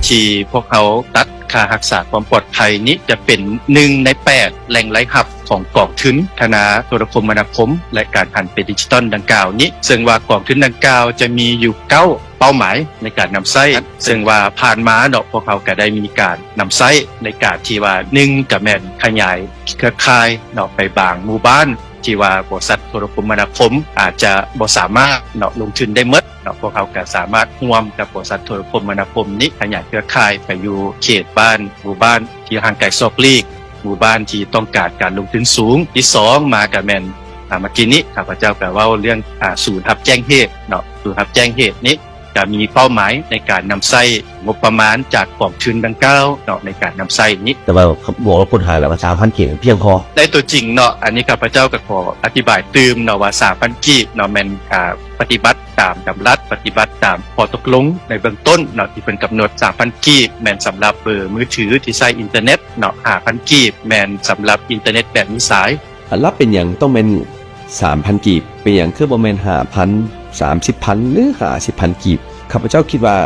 ທີ່ພວກເຮົາຕັດຄ່າຮັກສາຄວາມປອດໄພນີ້ ຈະເປັນໜຶ່ງໃນແປດແຫຼ່ງລາຍຮັບຂອງກອງທຶນພັດທະນາໂທລະຄົມມະນາຄົມ ແລະ ການຫັນເປັນດິຈິຕອນດັ່ງກ່າວນີ້ ເຊິ່ງວ່າກອງທຶນດັ່ງກ່າວຈະມີຢູ່ເກົ້າເປົ້າໝາຍໃນການນຳໃຊ້ ເຊິ່ງວ່າຜ່ານມາເນາະ ພວກເຮົາກໍໄດ້ມີການນຳໃຊ້ໃນການທີ່ວ່າ ໜຶ່ງ ກໍແມ່ນຂະຫຍາຍເຄືອຂ່າຍເນາະ ໄປບາງໝູ່ບ້ານ ທີ່ວ່າບໍລິສັດໂທລະຄົມມະນາຄົມອາດຈະບໍ່ສາມາດເນາະ ລົງທຶນໄດ້ໝົດເນາະ ພວກເຮົາກໍສາມາດຮ່ວມກັບບໍລິສັດໂທລະຄົມມະນາຄົມນີ້ ຂະຫຍາຍເຄືອຂ່າຍໄປຢູ່ເຂດບ້ານ ໝູ່ບ້ານທີ່ຫ່າງໄກສອກຫຼີກ ໝູ່ບ້ານທີ່ຕ້ອງການການລົງທຶນສູງ. ທີສອງມາກໍແມ່ນ ອ່າ ເມື່ອກີ້ນີ້ຂ້າພະເຈົ້າກໍເວົ້າເລື່ອງ ອ່າ ສູນຮັບແຈ້ງເຫດເນາະ ສູນຮັບແຈ້ງເຫດນີ້ ຈະມີເປົ້າໝາຍໃນການນຳໃຊ້ງົບປະມານຈາກກອງທຶນດັ່ງກ່າວເນາະ ໃນການນຳໃຊ້ນີ້. ແຕ່ວ່າບອກວ່າຄົນຫາແລ້ວວ່າສາມພັນກີບພຽງພໍ. ໃນຕົວຈິງເນາະ ອັນນີ້ຂ້າພະເຈົ້າກໍຂໍອະທິບາຍຕື່ມເນາະວ່າ ສາມພັນກີບເນາະ ແມ່ນ ອ່າ ປະຕິບັດຕາມດຳລັດ ປະຕິບັດຕາມຂໍ້ຕົກລົງໃນເບື້ອງຕົ້ນເນາະ ທີ່ເພິ່ນກຳນົດ ສາມພັນກີບ ແມ່ນສຳລັບເບີມືຖືທີ່ໃຊ້ອິນເຕີເນັດເນາະ ຫ້າພັນກີບ ແມ່ນສຳລັບອິນເຕີເນັດແບບມີສາຍ. ແລ້ວເປັນຫຍັງຕ້ອງແມ່ນສາມພັນກີບ ເປັນຫຍັງຄືບໍ່ແມ່ນຫ້າພັນ ສາມສິບພັນ ຫຼື ຫ້າສິບພັນກີບ? ຂ້າພະເຈົ້າຄິດວ່າ